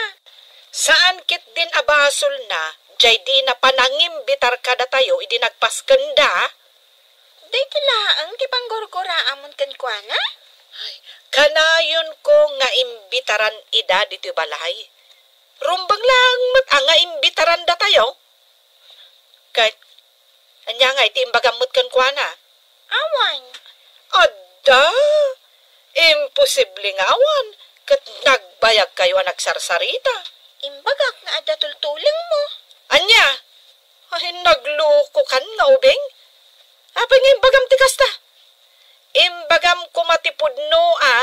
Saan ketdin a basolna, jay dina panangimbitar kadatayo idi nagpaskenda? Dayta laeng ti panggurguraamon kenkuana? Ay, kanayonko nga imbitaran ida ditoy balay. Rumbeng laeng met a nga imbitaran datayo. Ket, ania ngay ti imbagam met kenkuana? Awan. Adda! Imposible nga awan, ket nagbayagkayo a nagsarsarita. Imbagak nga adda tultulengmo. Ania? Ay, naglukokan nga ubing? Apay nga imbagam ti kasta? Imbagam koma ti pudno a,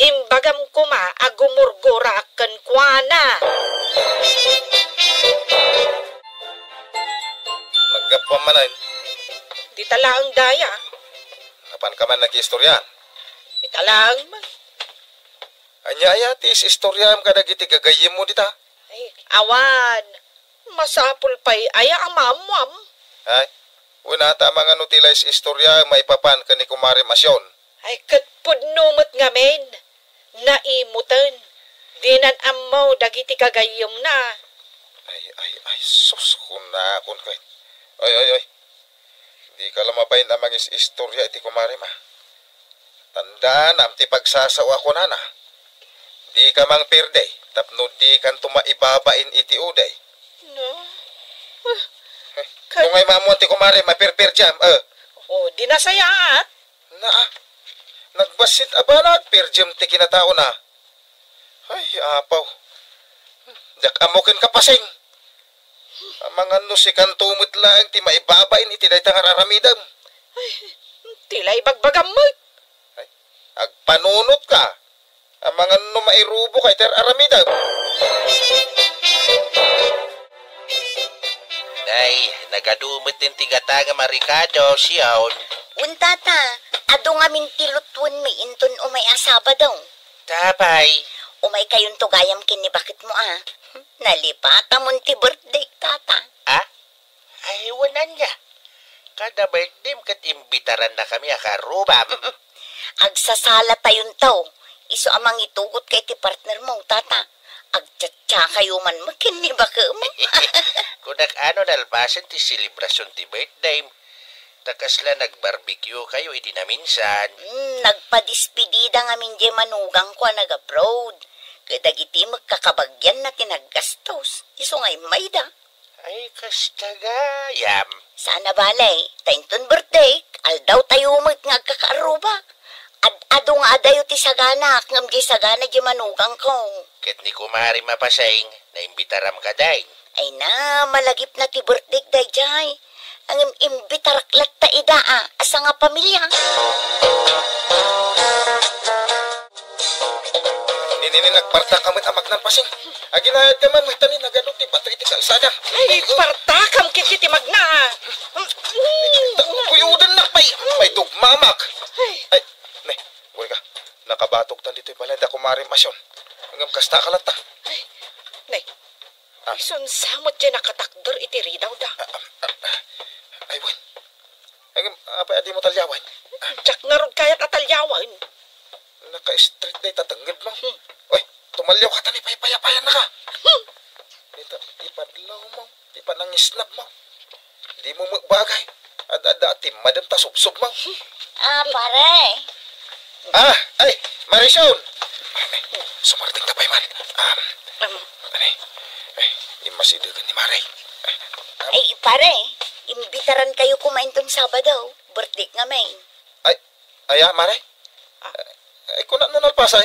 imbagam koma a gumurguraak kenkuana. Naggapuam manen. Dita laeng daya. Napanka man nakiistorya? Dita laeng man. Ania aya ti is-istoriam kadagiti gagayyemmo dita? Ay, awan. Masapul pay aya a maammuam? Ay, kunata, amangan no ti la is-istoriam maipapan ken ni Kumare Masion? Ay, ket pudno met ngamin. Naimutan. Dinan ammo dagiti gagayyemna. Ay, ay, ay, sus, kunakon ket. Ay, ay, ay. Dika la mabain a mangis-istorya iti kumarem a. Tandaanam ti pagsasao a kunana. Dika mangperde tapno dikanto maibabain iti uday. No? Ah, eh, kay- kung ay maammuan ti kumarem a perperdiam, eh. Oh, di nasayaat. Naa, nagbassit a banag, perdiam ti kinataona. Ay, apaw. Diak ammo ken kapasing. Amangan no sikanto met laeng ti maibabain iti dayta nga ar-aramidem. Ay, ti la ibagbagam met. Ay, agpanunotka. Amangan no mairubok ay ti ar-aramidem. Nay, nagadu met ti gatangem a rekado, Sion. Wen, tata, adu ngamin ti lutwenmi inton umay a Sabado. Apay? Umaykayonto gayam ken ni baketmo a. Nalipatamon ti birthday, tata. Ah? Ay, wen ania. Kada birthdayem ket imbitarannakami a karrubam. Agsasalatayon taw. Isu a mangitugot ka iti partnermo, tata. Agchatchakayo man met ken ni bakem. Kunak, ano nalpasen ti selebrasyon ti birthdayem? Ta kasla nag-barbecue kayo idi naminsan. Hmm, nagpadispidida ngamin diay manugangko a nag-abroad. Ket dagiti met kakabagianna ti naggastos. Isu nga immayda. Ay, kasta gayam. Saan a bale, ta inton birthday, aldawtayo met nga agkakaarruba. Ad-adu nga adayo ti saganak, ngem diay sagana diay manugangko. Ket ni Kumare Mapaseng, naimbitaram kadi? Ay na, malagipna ti birthday daydiay. Ngem imbitarak latta ida, a, a sangapamilia. Nini, nini, nagpartak ka met a magna, Paseng. Aginayad ka man, may tani nagado ti bato iti kalsada. Ay, partakam ket iti magna. Kuyodennak, may, may dugmamak. Ay. Ay, ne, wen ka. Nakabatogtan ditoy balay da Kumare Masion. Ngem kasta ka latta. Ay, ne. Ah. Isun sa met diay nakatakder iti ridaw da. Ah, ah, ah, ah. Ay, wen. Ay, ngem, apay a dimo talyawen? Diak ngarud kayat a talyawen. Naka-straight day ta tengnged mo. Hmm. Oy, tumalyaw ka ta ni paypayapayan na ka. Hmm. Ita, ipadlaw mo, ipanangisnab mo. Di mo magbagay. Ad-adda a timmadem ta subsob mo. Ah, pare. Ah, ay, Marisol! Sumardeng ka pay man. Um, Um, ay, ay, immasidegen ni Mare. Ay, pare, imbitaran kayo kumain ton Sabado. Birthday ngamin. Ay, aya, Mare? Ah. Ay, kuna no nalpasen?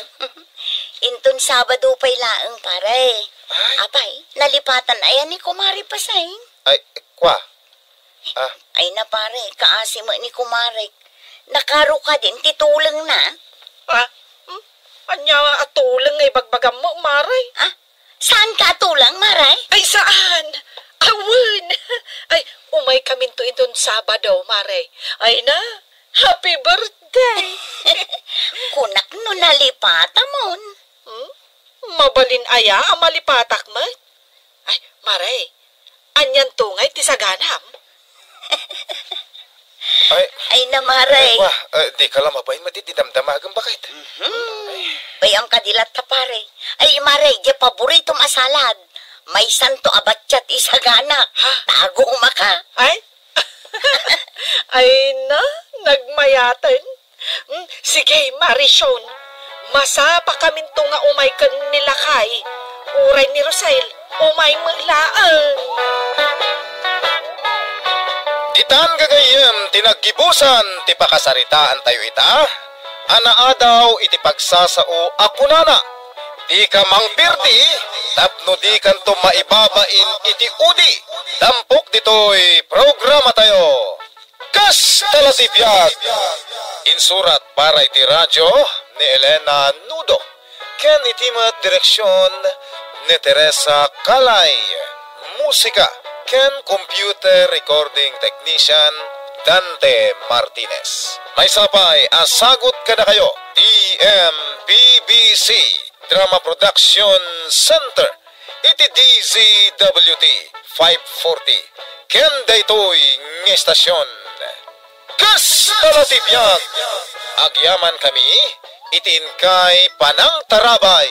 Inton Sabado pay laeng, pare. Ay. Apay, nalipatan aya ni Kumare Paseng? Ay, kwa. Ah. Ay na, pare, kaasi met ni Kumare. Nakaro ka din ti tulengna? Ah? Hmm? Ania a tuleng nga ibagbagam mo, Mare? Ah? Saan ka a tuleng, Mare? Ay, saan? Awan! Ay, umay kaminto inton Sabado, Mare. Ay na, happy birthday! Kunak no nalipatamon. Hmm? Mabalin aya a malipatak met? Ay, Mare, anian tungay ti saganam? Ay. Ay na, Mare. Ay, wa, eh, di ka la mabain met iti damdamagem, baket. Mhm. Bayam ka di latta, pare. Ay, Mare, diay paboritom a salad. Maysanto a batsa ti sagana. Ha? Taguma ka. Ay? Ay na, nagmayaten. Hmm, sige, Marison. Masapakaminto nga umay ken ni lakay. Uray ni Rosel, umay met laeng. Ditan gagayyem ti naggibusan ti pakasaritaantayo ita a naadaw iti pagsasao a kunana, "Dika mangpirdi tapno dikanto maibabain iti udi." Tampok ditoy programatayo. Kasta la ti biag. Insurat para iti radyo ni Elena Nudo ken iti met direksion ni Teresa Calay. Musika ken computer recording technician Dante Martinez. Maysa pay a sagut kadakayo ti M P B C Drama Production Center iti D Z W T five forty ken daytoy nga estasion. Kasta la ti biag, agyaman kami iti inkay panangtarabay.